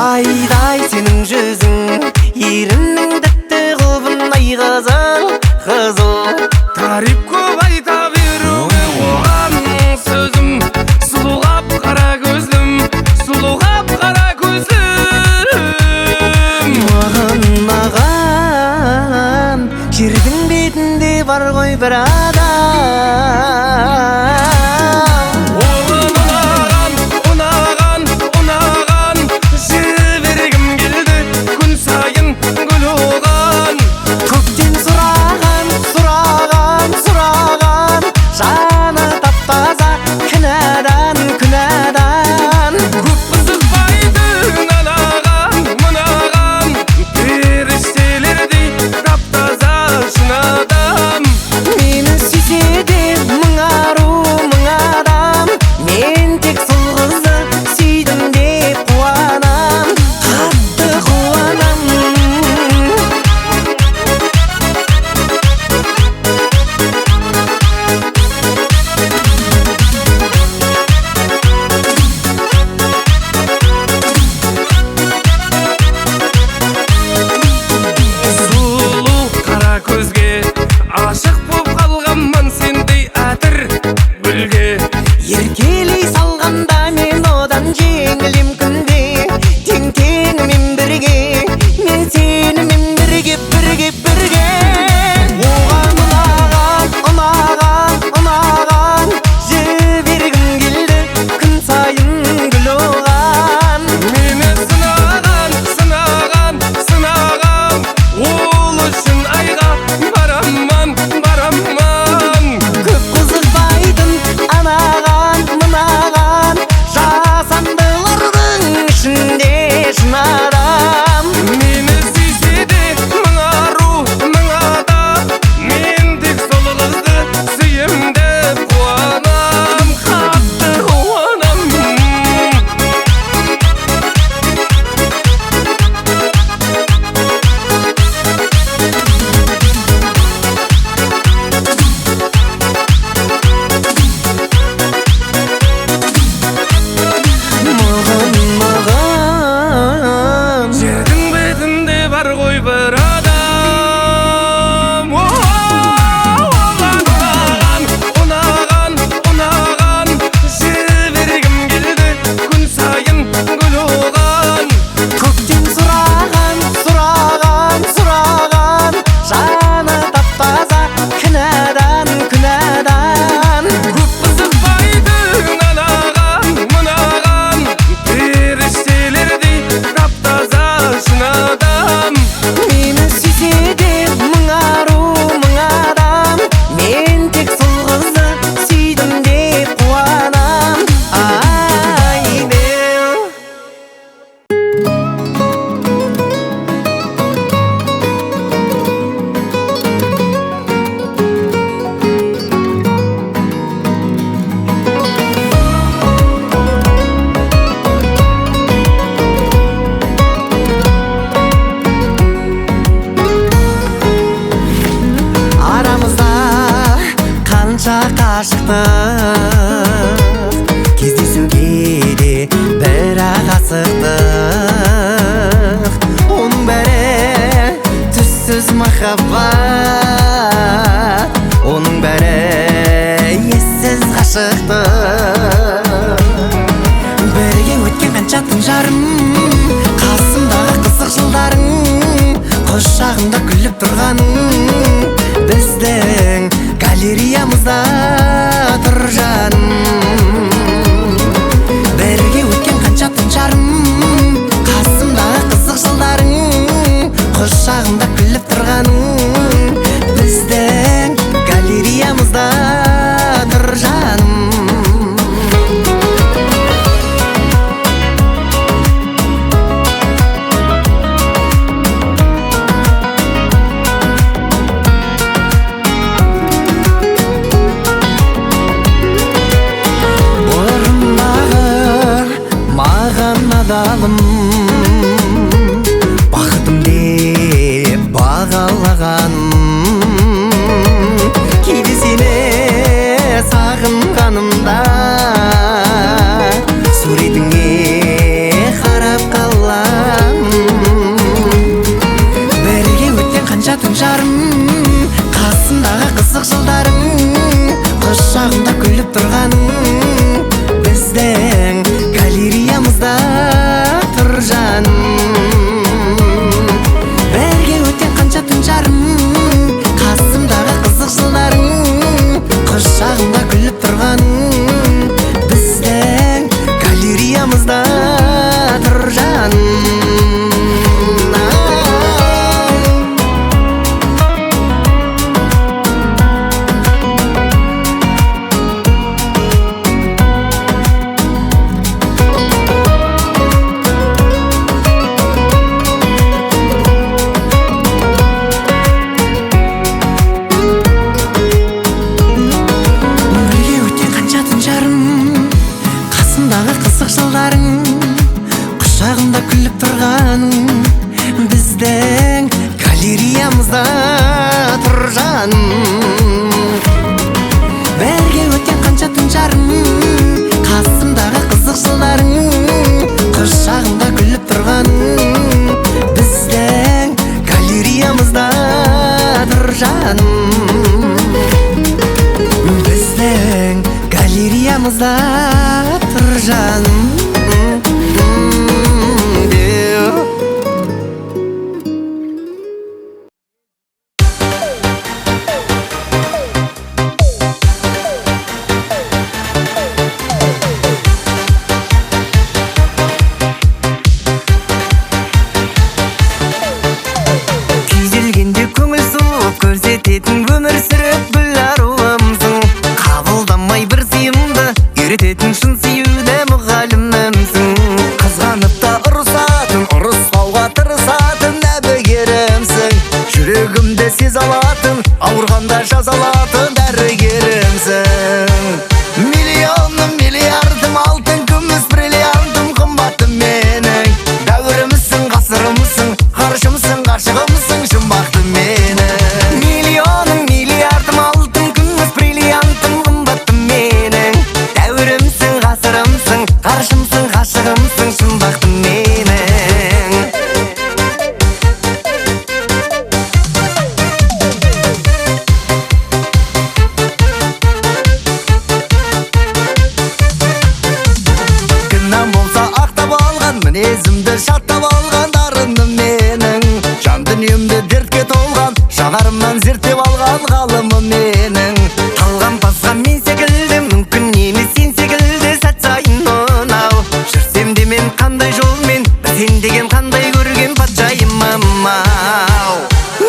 Айдай сенің жүзің, ерінің тәтті құлбын ай қызыл, қызыл. Тариф көп айта беруге оған сөзім. Сұлу қап-қара көзлім, сұлу қап-қара көзлім. Маған ұнаған жердің бетінде бар ғой бір адам. Оған ұнаған, ұнаған, ұнаған, жібергім келді күн сайын гүл оған. Көктен сұраған, сұраған, сұраған, жаны тап-таза күнәдан, күнәдан. Көп қызықпайтын анаған, мынаған, періштелердей тап-таза шын адам. Мені сүйсе де мың ару, мың адам, мен тек сол қызды сүйдім деп қуанам, қатты қуанам. Сұлу қара көзге ашық боп қалғанмын сендей әтір гүлге. Еркелей салғанда мен одан жеңілем күнде, тең теңімен бірге, мен сенімен бірге, бірге, бірге. Оған ұнаған, ұнаған, ұнаған, жібергім келді күн сайын гүл оған. Мені сынаған, сынаған, сынаған, ол үшін айға бараман, бараман. Көп қызықпайтын анаған, мынаған, жасандылардың ішінде шын адам. Мені сүйсе де мың ару, мың адам, мен тек сол қызды сүйем деп қуанам, қатты қуанам. Мығын, мығын, Жердің бетінде бар ғой бір адам. Оған ұнаған, ұнаған, ұнаған, жібергім келді күн сайын гүл оған. Көктен сұраған, сұраған, сұраған, жаны тап-таза күнәдан, күнәдан. Көп қызықпайтын анаған, мынаған, періштелердей тап-таза шын адам. Мені сүйсе де мың ару, мың адам, мен тек сол қызды сүйдім деп қуанам. Ай деу. Арамызда қанша қашықтық, кездесуге де бірақ асықтық. Оның бәрі түссіз махаббат, оның бәрі ессіз ғашықтық. Бірге өткен қанша түн жарым, қасымдағы қызық жылдарың, құшағымда күліп тұрғаның, біздің галереямызда тұр жаным. Бірге өткен қанша түн жарым, қасымдағы қызық жылдарың, құшағымда күліп тұрғаның, қызық жылдарың, құшағымда күліп тұрғаның біздің галереямызда тұр жаным. Бірге өткен қанша түн жарым, қасымдағы қызық жылдарың, құшағымда күліп тұрғаның біздің галереямызда тұр жаным. Бірге өткен қанша түн жарым, қасымдағы қызық жылдарың, құшағымда күліп тұрғаның біздің галереямызда тұр жаным. Бірге өткен қанша түн жарым, қасымдағы қызық жылдарың, құшағымда күліп тұрғаның біздің галереямызда тұр жаным. Біздің галереямызда тұр жаным. Күйзелгенде көңіл суып көрсететін, өмір сүріп гүл аруымсың. Қабылдамай бір сыйымды үйрететін, шын сүюді мұғалімімсің. Қызғанып та ұрысатын, ұрыспауға тырысатын әбігерімсің. Жүрегімді сезе алатын, ауырғанда жазалатын дәрігерімсің. Миллионым, миллиардым, алтын, күміс, бриллиантым, қымбатым менің. Дәуірімсің, ғасырымсың, ғарышымсың, ғашығымсың, жұмбақтым менің. Миллионым, миллиардым, алтын, күміс, бриллиантым, қымбаттым менің. Дәуірімсің, ғасырымсың, ғарышымсың, ғашығымсың, шын бақтым менің. Кінәм болса ақтап алған, мінезімді шаттап алған дарыным менің. Жан дүниемді дертке толған, жанарымнан зерттеп алған ғалымым менің. Талғампазға мен секілді мүмкін емес, сен секілді сәт сайын ұнау. Жүрсем де мен қандай жолмен, бір сен деген қандай көрген патшайымым ау.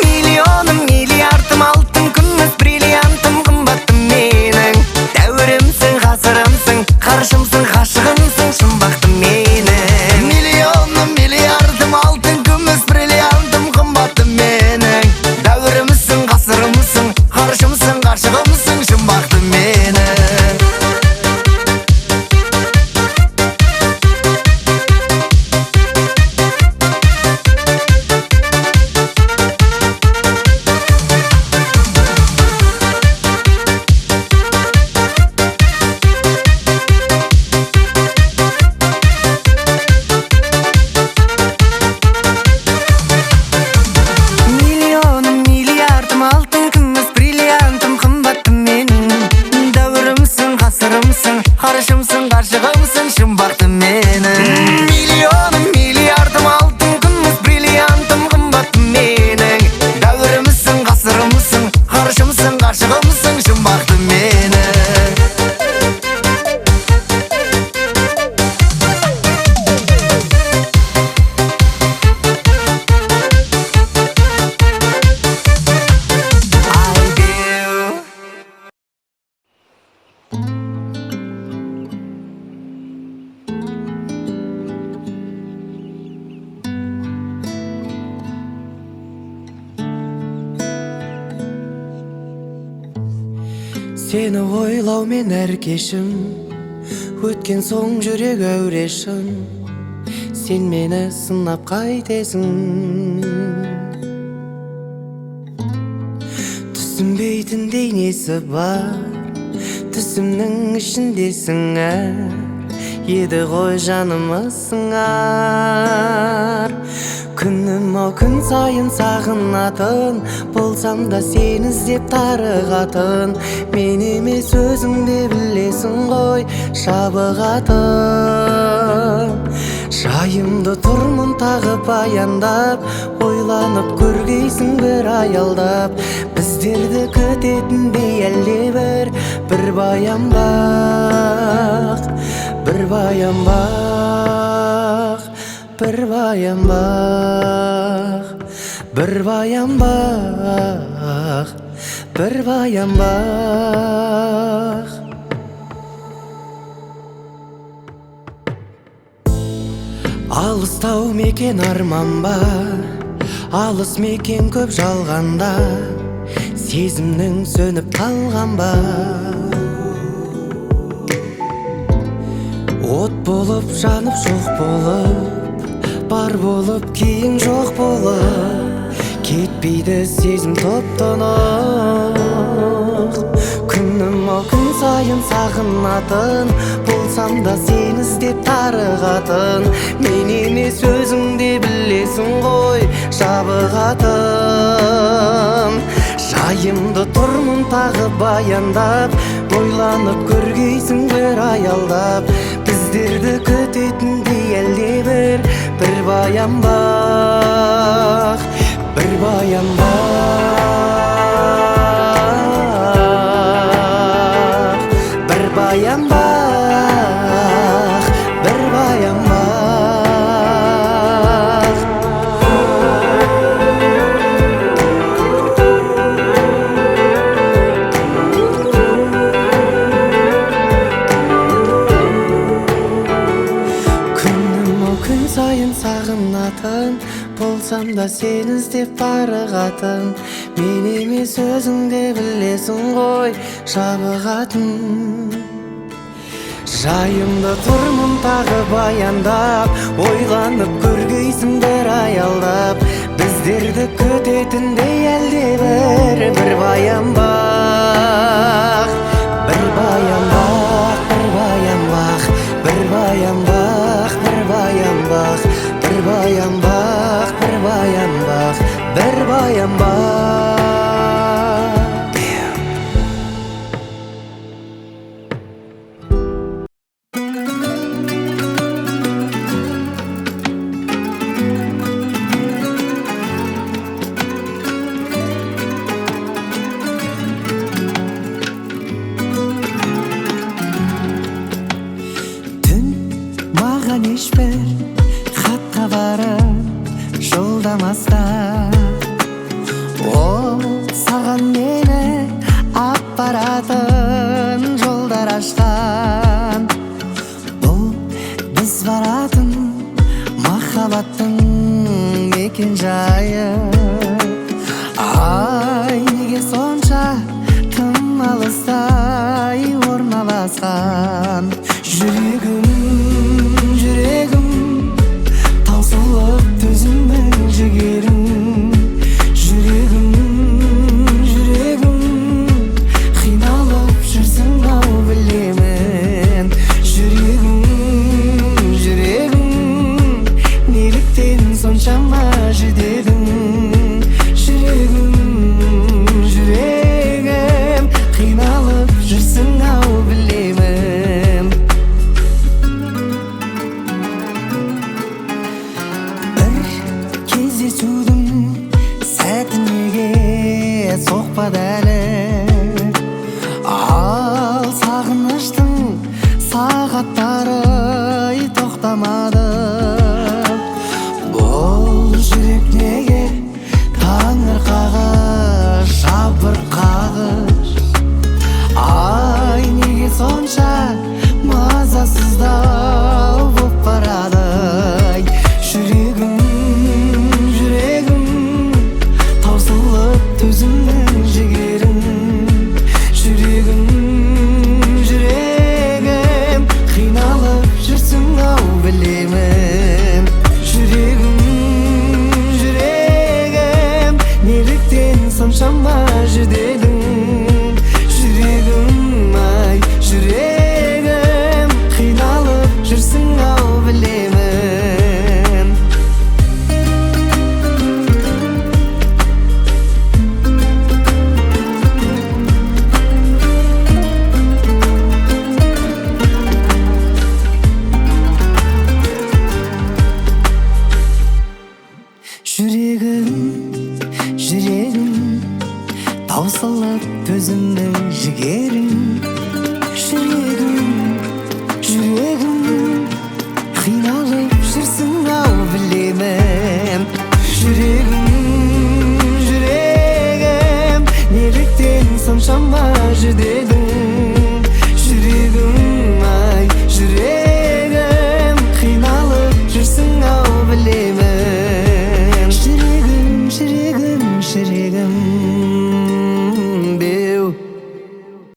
Миллионым, миллиардым, алтын, күміс, бриллиантым, қымбаттым менің. Дәуірімсің, ғасырымсың, ғарышымсың, ғашығымсың, шын бақтым менің. Миллионым, миллиардым, алтын, күміс, бриллиантым, қымбаттым менің. Дәуірімсің, ғасырымсың, ғарышымсың, ғашығымсың, шын бақтым менің. Миллионым, миллиардым, алтын, күміс, бриллиантым, қымбаттым менің. Дәуірімсің, ғасырымсың, ғарышымсың, ғашығымсың, шын бақтым менің. Миллионым, миллиардым, алтын, күміс, бриллиантым, қымбаттым менің. Дәуірімсің, ғасырымсың, ғарышымсың, ғашығымсың, шын бақтым менің. I do. Сені ойлаумен әр кешім өткен соң жүрек әуре шын. Сен мені сынап қайтесің, түсінбейтіндей несі бар, түсімнің ішіндесің әр еді ғой жаныма сыңар. Күнім ау күн сайын сағынатын, болсам да сені іздеп тарығатын. Мен емес өзің де білесің ғой жабығатын. Жайымды тұрмын тағы баяндап, ойланып көргейсің бір аялдап. Біздерді күтетіндей әлде бір баян бақ, бір баян бақ, бір баян бақ, бір баян бақ, бір баян бақ. Алыстау мекен арман ба, алыс мекен көп жалғанда, сезімнің сөніп қалған ба? От болып жанып жоқ болып, бар болып кейін жоқ болып, кетпейді сезім топ-тұнық. Күнім ау күн сайын сағынатын, болсам да сені іздеп тарығатын. Мен емес өзің де білесің ғой жабығатын. Жайымды тұрмын тағы баяндап, ойланып көргейсің бір аялдап. Біздерді күтетіндей әлде бір баян бақ, бір баян бақ, бір баян бақ, бір баян бақ. Күнім ау күн сайын сағынатын, болсам да сені іздеп тарығатын. Мен емес өзің де білесің ғой жабығатын. Жайымды тұрмын тағы баяндап, ойланып көргейсің бір аялдап. Біздерді күтетіндей әлде бір баян бақ, бір баян бақ, бір баян бақ, бір баян бақ, бір баян бақ, бір баян бақ, бір баян бақ, бір баян бақ. Түн маған ешбір хат хабарын жолдамаста, ол саған мені апаратын жолдар ашқан. Бұл біз баратын махаббаттың мекен жайы. Ай, неге сонша тым алыстай орналасқан? Жүрегім, жүрегім, таусылып төзімің жігерім. Жүрегім, жүрегім, қиналып жүрсің ау білемін. Жүрегім, жүрегім, неліктен соншама жүдедің? Жүрегім, жүрегім, қиналып жүрсің ау білемін. Жігерің, жүрегім, жүрегім, қиналып жүрсің ау, білемін. Жүрегім, жүрегім, неліктен соншама жүдедің?